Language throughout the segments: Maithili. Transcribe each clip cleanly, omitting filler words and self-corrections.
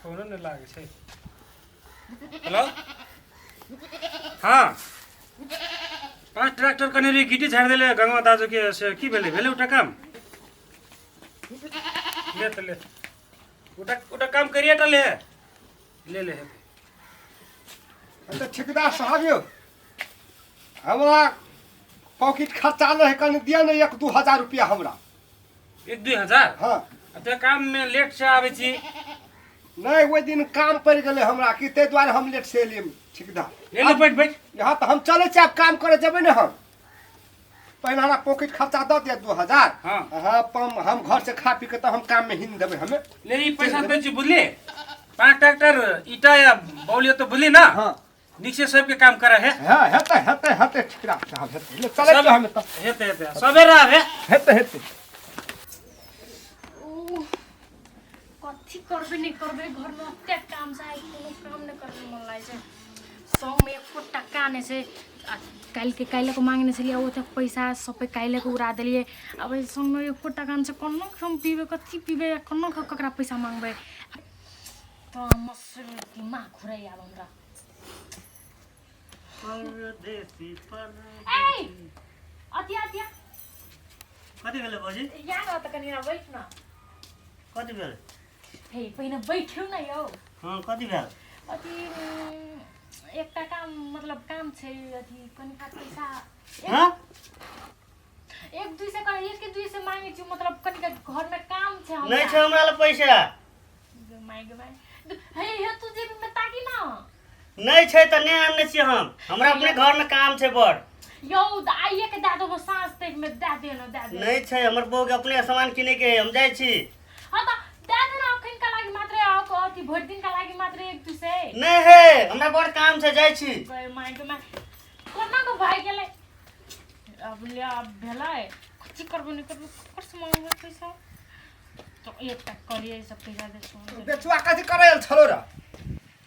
फोनो नहि लागै छै। हेलो, हाँ, 5 ट्रैक्टर कने गिट्टी झाड़ि देले गंगवा दाजु के, से की भेलै? भेलै उटा काम? ले तऽ ले, उटा उटा काम करिए टा ले, ले ले हेतै। अच्छा ठेकेदार साहब यौ, हमरा पॉकेट खर्चा नहि है, कनि दिअ ने 1-2 हजार रुपया हमरा। 1-2 हजार? हाँ। तऽ काम में लेट से आबै छी। नहि, ओहि दिन काम पड़ि गेलै हमरा कि, ताहि दुआरे हम लेट से एलियै ठेकेदार। ले ले, बैठ बैठ। यहाँ तऽ हम चलै छी, आब काम करे जेबै ने हम। पहिने हमरा पॉकेट खर्चा दऽ दिअ 2 हजार। हाँ, पम हम घर से खा पी के तऽ हम काम में हिन देबै हमे। ले, ई पैसा दै छी, बुझली? 5 ट्रैक्टर ईटा या बौलियो तऽ बुझली ना? हाँ। नीक से सबके काम करे है। हाँ, हेतै हेतै हेतै ठेकेदार साहब, हेतै। ले चलै छी हमे तऽ। हेतै हेतै, सवेरा आबे। हेतै हेतै। उह, कथी करबै नहि करबै, घरमे ओतेक काम छै, आइ कोनो काम नहि करबै मन लागै छै। सौमे एको टका नहि छै। आ काल्हिके काल्हिके मांगने छलियै ओतेक पैसा, सभे काल्हिके उड़ा देलियै। आब एहि सङ्गमे एको टका नहि छै। कोना कऽ हम पीबै, कथी पीबै, कोना कऽ ककरा पैसा मांगबै? तऽ मस्त दिमाग घुरैया आब हमरा। परदेसी। ए, अतिया अतिया। कथी भेलै भौजी? यहाँ न तऽ कनि यहाँ बैठ न। कथी भेल? हे, पहिने बैठू ने यौ। हँ, कथी भेल? अथी एकटा काम, मतलब काम छै, अथी कनिका पैसा। हँ? 1-2 सए, 1-2 सए मांगे छी, मतलब कनिका घरमे काम छै हमरा। नहि छै हमरा लग पैसा। My गे my, हे हे, तू जेबी में ताकी ना। नहि छै तऽ नहि आनने छियै हम। हमरा अपने घरमे काम छै बड़। यौ, तऽ आइए के दए देबो, साँझ तक में दए दे ना, दए दे। नहि छै। हमर बहू के अपने सामान किनै के है, हम जाइ छी। हाँ, तऽ दए दे ना, अखन का लागि मात्रे, अथी भरि दिन का लागि मात्रे 1-2 सए। नहि हे, हमरा बड़ काम छै, जाइ छी। गए my गे my, कोना को भाइ गेलै? अब ले, आब भेलै। कथी करबै नहि करबै, ककर से मांगबै पैसा? तऽ एकटा करियै सब पैसा दे सुन। बेचुआ, कथी करै आयल छलो रे?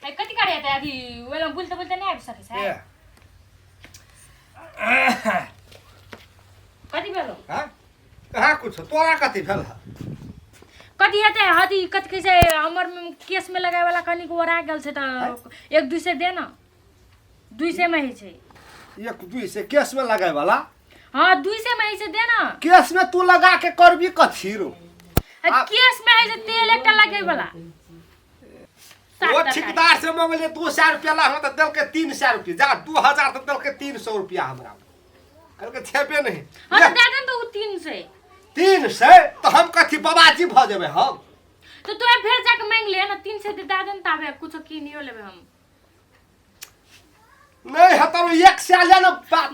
ए, कथी करे हेतै? अथी ओहिमे बोलते बोलते नहि आबि सकै छै। ए। कथी भेलो? हाँ, कहाँ कुछ। तोरा कथी भेल है? कथी हेतै? अथी कथी कहै छै, हमर केशमे लगाए वाला कनिक ओरा गेल छै, तऽ 1-2 सए दे न, 2 सए मे होइ छै। 1-2 सए केश में लगाए वाला? हाँ, 2 सए मे होइ छै, दे न। केश में तू लगा के करबी कथी रो? आ केशमे होइ छै तेल एकटा लगै वाला। वो ठेकेदार से मंगलिए 200 रुपया ला, हमरा तऽ देलकै 300 रुपया। जा, 2000 तऽ देलकै 300 रुपया हमरा कहलकै छेबे नहीं। हाँ, तऽ दए दे न तऽ ओ 300। 300 तऽ हम कथी बाबाजी भऽ जेबै हम? तऽ तोरा फेर जाके मांगि ले ने, 300 दे दे ने, ताबे कुछो कीनियो लेबै हम। नहीं हेतौ, 100 ले ने बात।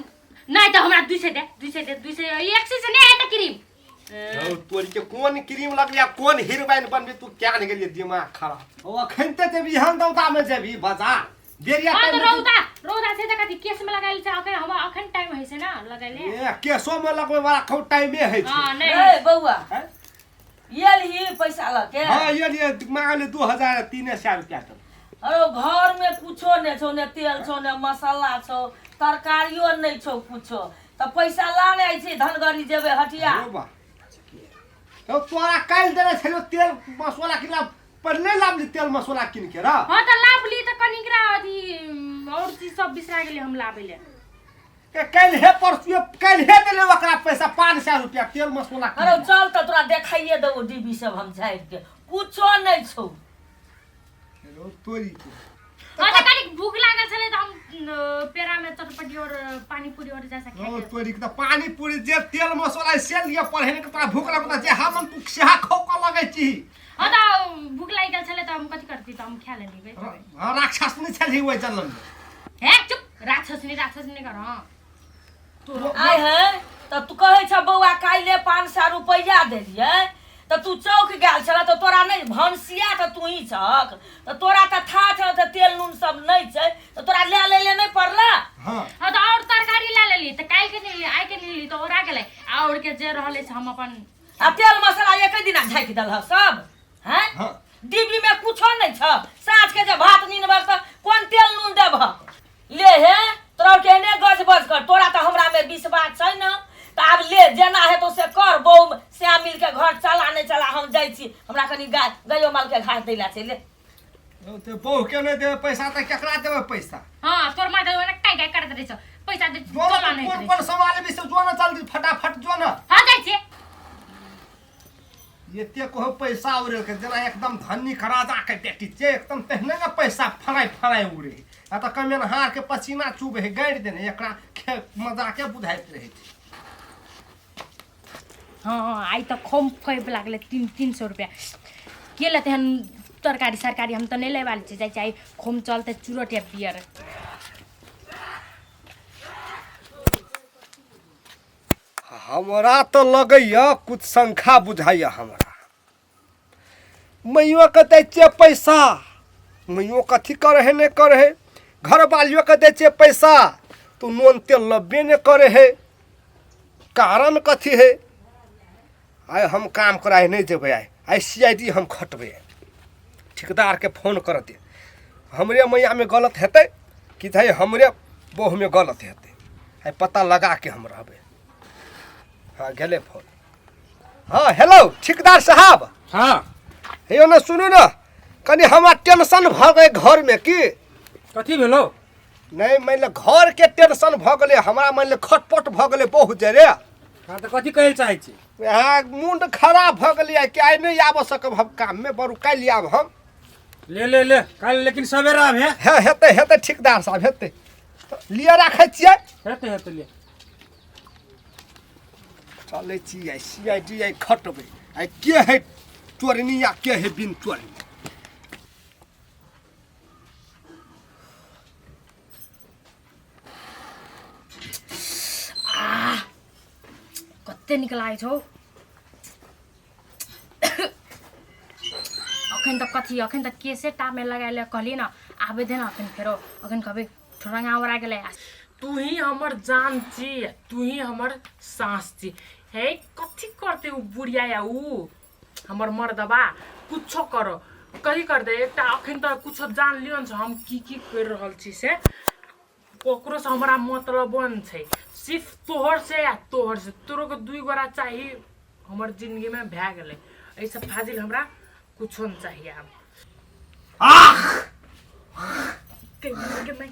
नहीं तऽ हमरा 200 दे, 200 दे, 200। 100 से नहीं हेतै क्रीम। हौ तोरी के, कोन क्रीम लगलिया, कोन हीरोइन बनबी तू, क्या नहीं गेलिए, दिमाग खराब। ओ अखन ते जेबी हम दौता में जेबी बाजार बेरिया। हाँ, तऽ टाइम में। रौदा रौदा छै तऽ कथी केशमे लगायल छै? अखन हम अखन टाइम होइ छै ने लगैले। ए, केशो में लगबै वाला खूब टाइमे होइ छै। हाँ, नहीं। ए बौआ। हैं? ये ही पैसा लऽ के? हाँ, ये लिए, मांगले 2000, 300 रुपया तो। अरे, घर में कुछो नहीं छौ, ने तेल छौ ने मसाला छौ, तरकारियो नहीं छौ कुछो, तऽ पैसा लाने आई छी, धनगढ़ी जेबै हटिया। हो बा, तो तोरा काल्हि देने छलियौ तेल मसाला किनला पर, नहि लाबली तेल मसाला किन के र? हाँ, तऽ लाबली तऽ कनिकरा अथी और चीज सब बिसरा गेलै हम लाबै ले। के काल्हि हे, परसुए, काल्हि हे देले ओकरा पैसा 500 रुपया तेल मसाला किन अरे के। चल तऽ तोरा देखाइए देबो डीबी सब हम झाड़ि के, कुछो नहीं छौ। हेलो तोरी के। हाँ, तऽ कनिक भूख लागल छलै तऽ हम पेड़ा में चटपटी और पानी पूरी और जैसा ओ खाइ। तोरी के तऽ पानी पूरी जे तेल मसाला से लिअ पढ़े के तोरा भूख लगता, जे हम तू सेहा खौ के लगै छी। हाँ, तऽ भूख लागि गेल छलै तऽ हम कथी करती? तऽ हम खा लेली। हाँ, राक्षस नहि छलही ओहि जन्म में। हे चुप, राक्षस नहीं, राक्षस नहीं कर। हाँ। आय है, तऽ तू कहै छ बौआ काल्हि 500 रुपैआ देलियै, तऽ तू चौक गेल छल तऽ तोरा नहि भनसिया तऽ तू ही छक, तऽ तोरा तऽ था छल तऽ तेल नून सब नहि छै, तऽ तोरा लए लै ले नहि पड़ला? हाँ। हाँ, तऽ और तरकारी ला लेली, तऽ काल्हि के नहीं, आइ के नहीं ली, तऽ ओरा गेलै आ और के जे रहलै से हम अपन। आ तेल मसाला एक दिना झाँकि देलह सब हैं? हाँ। डिब्बी में कुछो नहीं छ। साँझ के जे भात नीनबह तऽ कोन तेल नून देबह? ले हे, तोरा के एने गज बज कर, तोरा तऽ हमरा में विश्वास छै ने, तऽ आब ले, जेना हेतौ से कर। बहू श्याम मिल के घर चला, नहि चला, हम जाइ छी, हमरा कनि गाय गायो माल के घास दै ला छै। ले। ते बहू के नहि देबै पैसा तऽ केकरा देबै पैसा? हाँ, तोर माय तऽ ओना काई काई करैत रहै छौ, पैसा दे जो चला ने नहि कोन रहै। कोन सामान लेबही से जो ने, जल्दी फटाफट जो ने। हाँ, जाइ छियै। एते कहो पैसा उड़ेलकै जेना एकदम धनी के राजा के बेटी छै एकदम, तेहने ने पैसा फड़ाइ फड़ाइ उड़े। आ तऽ कमेनहार के पसीना चुबे है गाड़ि देने, एकरा खे मजाके बुझाइत रहै छै। हाँ, आइ तऽ खूब फैब लागलै। 300-300 रुपया के लेतै हन तरकारी सरकारी? हम तऽ नहि लै वाली छी। जाइ छी, आइ खूब चलतै चुरट या बियर। हमरा तऽ लगैया कुछ शंखा बुझाइया हमरा। मैयो के दै छियै पैसा, मैयो कथी करे है नहि करे है। घर वालियो के दै छियै पैसा तो नून तेल लबे नहि करे है, कारण कथी है? आइ हम काम कराय नहि जेबै, आइ आइ सी I D हम खटबै। ठेकेदारके फोन कर दे, हमरे मैयामे गलत हेतै कि चाहे हमरे बहुमे गलत हेतै, आइ पता लगा के हम रहबै। हाँ, गेलै फोन। हाँ, हेलो ठेकेदार साहब। हाँ। हेयौ ने, सुनू ने कनि, हमरा टेंशन भऽ गेलै घरमे की। कथी भेलो? नहि, मानि ले घरके टेंशन भऽ गेलै हमरा, मानि ले खटपट भऽ गेलै बहुत जरे। हाँ, तऽ कथी कहै लए चाहै छी? यहाँ मूड खराब भऽ गेलै कि आइ नहि आबऽ सकब हम काममे, बरू काल्हि आब हम। ले ले ले, काल्हि लेकिन सवेरा आब हे। हे, हेतै हेतै ठेकेदार साहब, हेतै। लिअ, राखै छियै। हेतै हेतै, ले। चलै छी, आइ सी I D I खटबै। आइ के है चोरनी या के है बिन चोरनी? कते नीक लागै छौ। अखन तऽ कथी, अखन तऽ केसे टामे लगाय ले कहली ने, आबे दे ने। अखन फेरो अखन कहबै ठोरंगा उड़ा गेलै। तू ही हमर जान छी, तू ही हमर साँस छी। हे, कथी करते उ बुढ़िया या उ हमर मर्दबा? कुछो करो, कथी करते? एकटा अखन तऽ कुछो जान लियो ने, हम की की कर रहल छी से ककरो से हमरा मतलब नहि छै, सिर्फ तोहर से या तोहर से। तोरो के दुई गोरा चाही हमर जिंदगी में, भए गेलै। एहिसँ फाजिल हमरा कुछो नहीं चाहिए आब। आह के मैं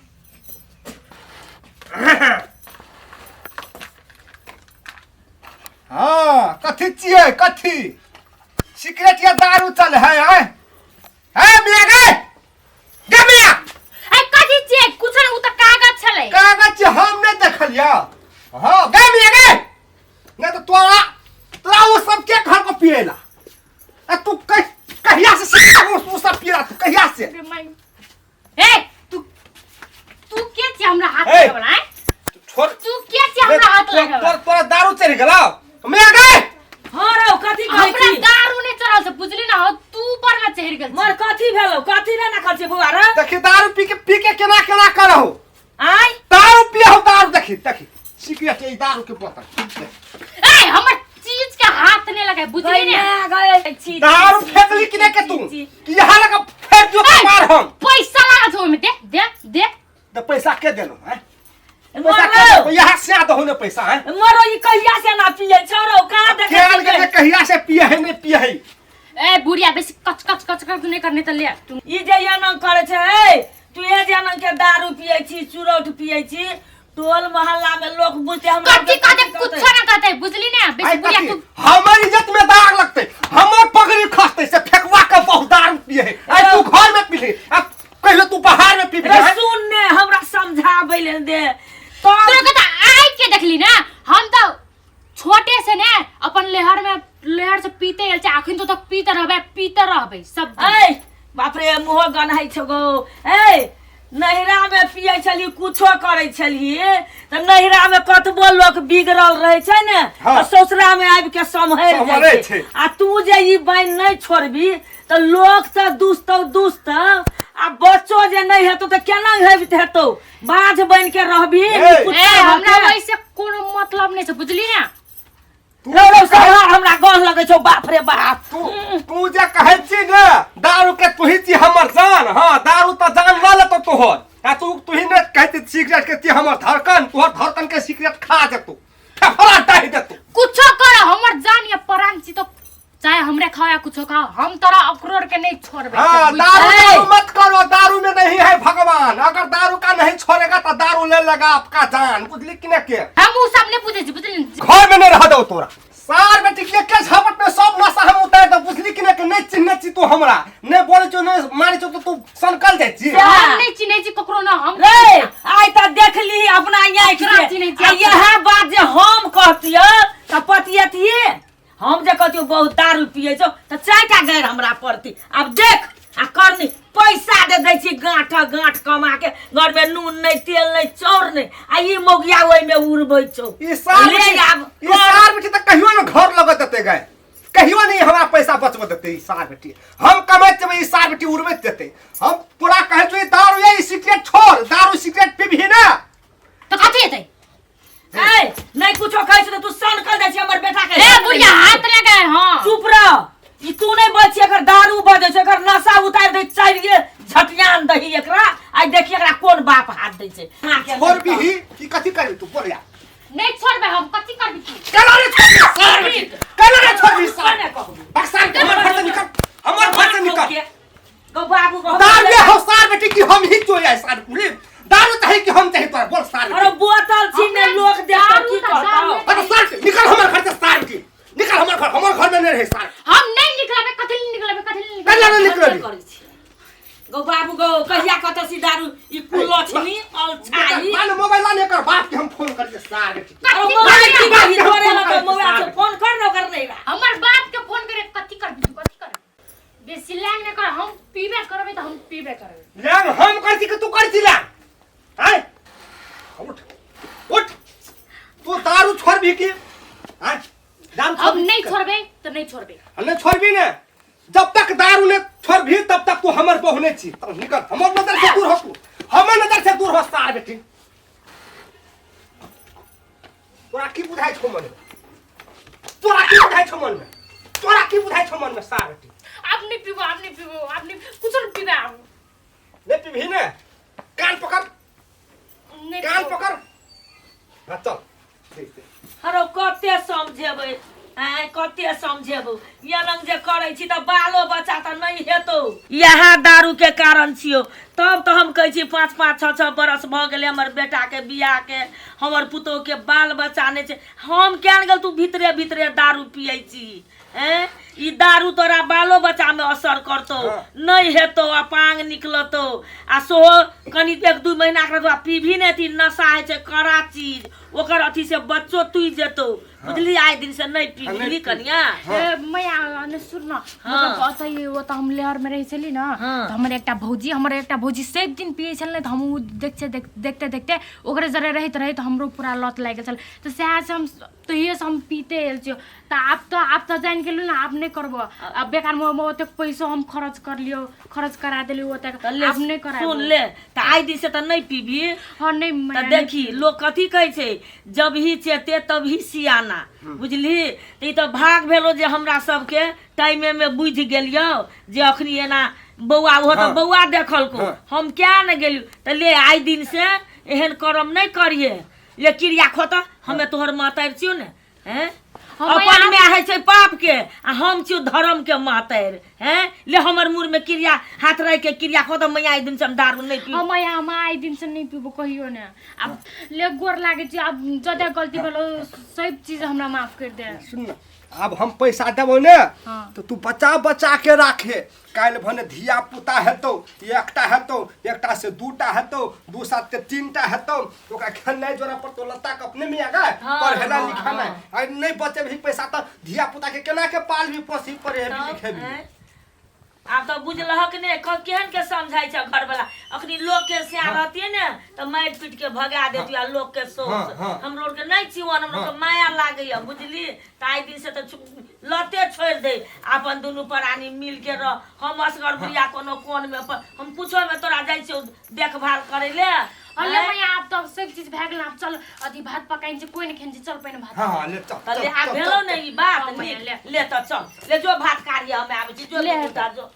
हाँ, कथी छियै? कथी सिगरेट या दारू चल है? आय है मिया गे गे मिया। ए, कथी छियै? कुछो नहि, उ तऽ कागज छलै। कागज छियै, हम नहि देखलियै। हाँ गे मिया गे, नहीं तो तोरा तोरा वो सब के घर को पिएला? आ तू कह कहिया से सिगरेट वो सब पिएला तू कहिया से? रे माई, ए, तू तू के छी हमरा हाथ ए! लगावला? आँय? छोड़। तू के छी हमरा हाथ लगावला? तोर तोरा दारू चढ़ि गेलौ मिया गे? हाँ रौ, कथी कहै हमरा छी? दारू नहि चढ़ल छै, बुझली ना हो, तू ऊपर में चढ़ि गेल छी। मर, कथी भेलौ? कथी ने रखल छै बौआ रे? देखी, दारू पी के पी के केना केना करहु। आय? दारू पियहु दारू, देखी देखी सिगरेट, ई दारू के बोतल। ए, हमर चीज के हाथ नहीं लगाए, बुझली ने? गए छी। दारू फेंकली कि नहीं के तू? छी। कि यहाँ लगा फेंक दियो ए! मार हम। पैसा लागल छै ओहिमे, दे दे दे। तो पैसा के देलहुँ हैं? पैसा के मरो देलहुँ? यहाँ से आ दहु ने पैसा हैं। मरो, ई कहिया से ना पियै छौ रौ? कहाँ देखै केहन छियै? के कहिया से पिए है नहीं पिए है। ए बुढ़िया, बेसी कच कच कच कच नहीं करने त ले तू। ई जे एना करै छै, ए तू ए जे एना के दारू पियै छी, चुरौट पियै छी, टोल मोहल्ला में लोग बुझते हमरा। कथी कहते? कुछो ना कहते, बुझली ने? बेसी आई बुढ़िया कथी? तू हमर इज्जत में दाग लगते, हमर पगड़ी खसते से फेंकवा के बहुत दारू पिए है। आई तू घर में पी ले, अब कहियो तू बाहर में पी रे ले। सुन ने, हमरा समझाबै ले दे। तोरा के त आइ के देखली ना, हम तो छोटे से ने अपन लेहर में लेहर से पीते आयल छै, अखन तो तक पीते रहबे, पीते रहबे सब दिन। ऐ बाप रे, मुँह गन्है छौ गौ। ऐ, नैहरा में पियै छली, कुछो करै छली, तऽ नैहरा में कतबो लोक बिगड़ल रहै छै ने, हाँ। तऽ ससुरा में आबि के सम्हरि सम्हरै जाइ छै। छै। आ तू जे ई बाइन नहि छोड़बी तऽ लोक तऽ दुसतौ दुसतौ, आ बच्चो जे नहि हेतौ तऽ केना हेबित हेतौ? बाझ बनि के रहबी। ए, कुत्ता ए, हमरा भऽ के। वैसे कोनो मतलब नहीं छै, बुझली ना? तू रौ रौ सम्हार, हमरा गह लगै छौ, बाप रे बाप। तू तू जे कहै छी ने दारू के तुही छी हमर जान, हाँ, दारू तऽ जान लऽ लेतौ तोहर। आ तू तुही ने कहै छी सिगरेट के छी हमर धड़कन, तोहर धड़कन के सिगरेट खा जेतौ, फेफड़ा डाहि देतौ। कुछो कर, हमर जान या प्राण छी तो चाहे हमरे खाओ या कुछो खाओ, हम तोरा अखरोट के नहीं छोड़बे। हाँ, बुझ- दारू ए! दारू मत कर। जान, अगर दारू का नहीं छोड़ेगा तो दारू ले लेगा आपका जान, बुझली कि नहीं के? हम उ सब नहीं पूछै छी, बुझली? घर में नहीं रह दो तोरा। सार बेटी के के झपट में सब नशा हम उतार दो, बुझली कि नहीं के? नहीं चिन्हने छी तू हमरा, नहीं बोले छो, नहीं मारे छो तो तू सनकल जाइ छी। हम नहीं चिन्है छी ककरो ना हम। रे आइ तऽ देखली अपना आँखि ककरा से। चिन्है छी? आ इएह बात जे हम कहतियै तऽ पतियतियै, हम जे कहतियौ बहुत दारू पियै छौ तऽ 4टा गैर हमरा पड़ती। आब देख आ करनी पैसा दे दै छी गाँठ गाँठ कमा के, घर में नून नहीं तेल नहीं चाउर नहीं, आ ई मौगिया ओहिमे उड़बै छौ। ई सार ले बेटी, आब ई सार बेटी तऽ कहियो ने घर लगत देतै गए, कहियो नहीं हमरा पैसा बचबऽ देतै ई सार बेटी। हम कमाइत जेबै, ई सार बेटी उड़बैत जेतै। हम पूरा कहै छियौ, ई दारू ये, ई सिगरेट छोड़, दारू सिगरेट पीबही ना तऽ कथी हेतै? ए नहीं कुछो कहै छै तऽ तू सन कर दै छी हमर बेटा के। ए बुढ़िया हाथ लगा। हां चुप रह, ई तू नहीं बच, एकर दारू बजै छै, एकर नशा उतारि दै, चारिये झटियान दही एकरा। आइ देखी एकरा कोन बाप हाथ दै छै। छोड़ बीही ई कथी करबी तू बोल यार? नहीं छोड़बै हम, कथी करबी तू? केना रे छोड़बी सार बेटी, केना रे छोड़बी सार? कोने कहबी? बक्सा के हमर घर से निकल, हमर घर से निकल। गौ बाबू गौ दारू ये हो सार बेटी की हम ही चोरी आए सार कुली दारू चाहे कि हम चाहे तोरा, बोल सार अरे बेटी। बोतल छीने लोग देखतो दारू की तऽ कहतो? दारू। अरे सार बेटी, निकल हमर घर से सार बेटी, निकल हमर घर, हमर घर में नहीं रहे सार। हम नहीं निकलबै, कथी ले निकलबै, कथी ले कल्ला निकलबै? नहीं निकलबी। करै छी गौ बाबू गौ, कहिया कतऽ सी दारू ई कुलछनी अलछाई। माने मोबाइल लाने कर बाप के हम फोन कर दे सार बेटी। अरे कथी मोबाइल करबै? की कही तोरे फोन लग करै छी मोबाइल से सार। फोन कर न ओकर नहीं रहा। हमर बाप के फोन करे, कथी करबी तू, कथी करबी? बेसी लैंग नहि कर, हम पीबे करबै तऽ हम पीबे करबै। लैंग हम कर छी कि तू कर छी लैंग? आय उठ उठ, तू दारू छोड़बी की? आय दारू हम छोड़बी? नहीं छोड़बै तऽ नहीं छोड़बै। नहीं छोड़बी ने, जब तक दारू ने छोड़बी तब तक तू हमर बहू नहीं छी। तब निकल हमर नजर से दूर हो, तू हमर नजर से दूर हो सार बेटी। तोरा की बुझाइ छौ मन में? तोरा की बुझाइ छौ मन में? तोरा की बुझाइ छौ मन में सार बेटी? आब नहीं पीबो, आब नहीं पीबो, आब नहीं कुछ नहीं पीबे आब। नहीं पीबही ने? कान पकड़, नहीं कान पीबो। पकड़। हाँ चल ठीक छै। हरो कते समझेबै आँय, कते समझेबौ? ये लग जे करै छी तऽ बालो बच्चा तऽ नहि हेतौ। इएह दारू के कारण छियौ। तब तऽ हम कहै छी 5-5 6-6 बरस भऽ गेलै हमर बेटाके बियाहके, हमर पुतोहके बाल बच्चा नहि छै। हम किया ने गेल तू भीतरे भीतरे दारू पियै छी? ऐं ई दारू तोरा बालो बच्चामे असर करतौ, नहि हेतौ, अपांग निकलतौ। आ सेहो कनि 1-2 महीनाके बाद पीबही ने तऽ ई नशा होइ छै कड़ा चीज, ओकर अथी से बच्चो तुइ जेतौ, बुझली? आइ दिन से नहि पी, बुझली कनिया? ए, मैया ने सुन न, मतलब ओतऽ ओतऽ हम लेहर में रहै छली न, तऽ हमर एकटा भौजी, हमर एकटा भौजी सब दिन पियै छल ने, तऽ हम उ देखते देखते देखते ओकरे जरे रहैत रहैत हमरो पूरा लत लागि गेल छल। तऽ सएह से हम तहिए से हम पीते आयल छियो। तऽ आब तऽ जानि गेलहुँ ने, आब नहि करबो। आब बेकार में ओतेक पैसो हम खर्च कर लियो, खर्च करा देलियो ओतेक, तऽ ले आब नहि कराबो। सुन ले तऽ आइ दिन से तऽ नहि पीबी? हँ, नहि तऽ मैया, नहि। देखी लोग कथी कहै छै, जब ही चेते तब ही सियाना, बुझली? तऽ ई तऽ भाग भेलो जे हमरा सबके टाइमे में बुझि गेलियौ जे अखनी एना बौआ ओहो तऽ बौआ देखलको, हम क्या ने गेलियौ। तऽ ले आइ दिन से एहन करम नहि करिहे। ले क्रिया खोत, हमे तोहर मातरि छियौ ने। हैं हम अपन माय होइ छै पाप के आ हम छियौ धर्म के मातरि। हैं ले हमर मुँह में क्रिया हाथ रख के क्रिया खोत, मैया आइ दिन से हम दारू नहि पीब। हम मैया, हम आइ दिन से नहीं पीबो कहियो ने। आब ले गोर लागै छी, आब जते गलती भेलो सब चीज हमरा माफ कर दे। सुन न, आब हम पैसा देबौ ने, हाँ। तो तू बचा बचा के राखे। काल्हि भने धिया पुता हेतौ, एकटा हेतौ, एकटा से दूटा हेतौ, दू सात के तीनटा हेतौ, ओकरा खेलनाइ जोड़ा पड़तौ, लत्ता के अपने में आगा पढ़ेला लिखाना। आ नहीं बचेबही पैसा तऽ धिया पुता के केना के पालबी पोसबी पढ़ेबी लिखेबी? आँय? आब तऽ बुझलहक ने केहन के समझाइ छै घरवला। अखनी लोक के सियान रहतियै ने तऽ मारि पीट के भगा देतियै। आ लोक के सोच हाँ, हाँ। हमरो आरके नहि छी, हमरो के माया लागैया, बुझली? तऽ आइ दिन से तऽ लते छोड़ि दे, अपन दुनू प्राणी मिल के रह। हम असगर बुढ़िया कोनो कोन में हम कुछो में तोरा जाइ छियौ देखभाल करै ले। हँ ले मैया, आब तऽ सब चीज भए गेल, आब चल अथी भात पकाइन छै, कोइ नहि खेन छै, चल पहिने भात। हाँ हाँ ले चल। तऽ ले चल आब चल भेलौ चल ने ई बात हाँ, मैया, नीक। ले। ले तऽ चल, ले जो भात कार्य, हम आबै छी, जो ले। बेटा जो।